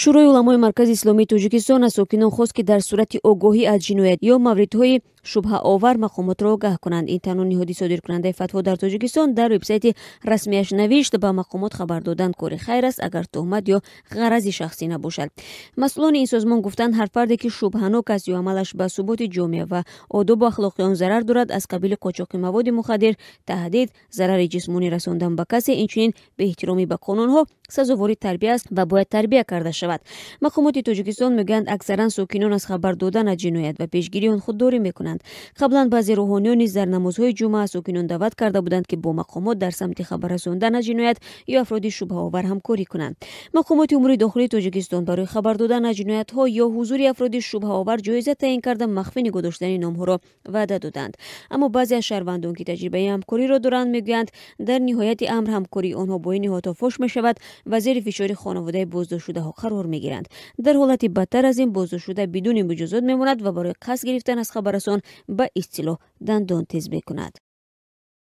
Шӯрои уламои Маркази исломии Тоҷикистон аз сокинон хост, ки дар сурати огоҳӣ аз ҷиноят ё мавридҳои шубҳаовар мақомотро огаҳ кунанд. Ин танҳо ниҳоди содиркунандаи фатво дар Тоҷикистон дар вебсайти расмияш навишт: ба мақомот хабар додан кори хайр аст, агар туҳмат ё ғарази шахсӣ набошад. Масъулони ин созмон гуфтанд, ҳар фарде ки шубҳанок аст ё амалаш ба суботи ҷомеа ва одобу ахлоқи он зарар дорад, аз қабили қочоқи маводи мухаддир, таҳдид, зарари ҷисмонӣ расондан ба касе, инчунин беэҳтиромӣ ба қонунҳо, сазовори тарбия аст ва бояд тарбия карда шавад. Мақомоти Тоҷикистон мегӯянд, аксаран сокинон аз хабар додан аз ҷиноят ва пешгирии он худдорӣ мекунанд. Қаблан баъзе рӯҳониён низ дар намозҳои ҷумъа аз сокинон даъват карда буданд, ки бо мақомот дар самти хабар расондан аз ҷиноят ё афроди шубҳаовар ҳамкорӣ кунанд. Мақомоти умури дохилии Тоҷикистон барои хабар додан аз ҷиноятҳо ё ҳузури афроди шубҳаовар ҷоиза таъин карда, махфӣ нигоҳ доштани номҳоро ваъда доданд. Аммо баъзе аз шаҳрвандон, ки таҷрибаи ҳамкориро доранд, мегӯянд, дар ниҳояти амр ҳамкории онҳо бо ин ниҳодҳо фош мешавад ва зери фишори хонаводаи боздоштшудаҳо қарор мегиранд. Дар ҳолати бадтар аз ин, боздоштшуда бидуни муҷозот мемонад ва барои қасд гирифтан аз хабаррасон ба истилоҳ дандон тез мекунад.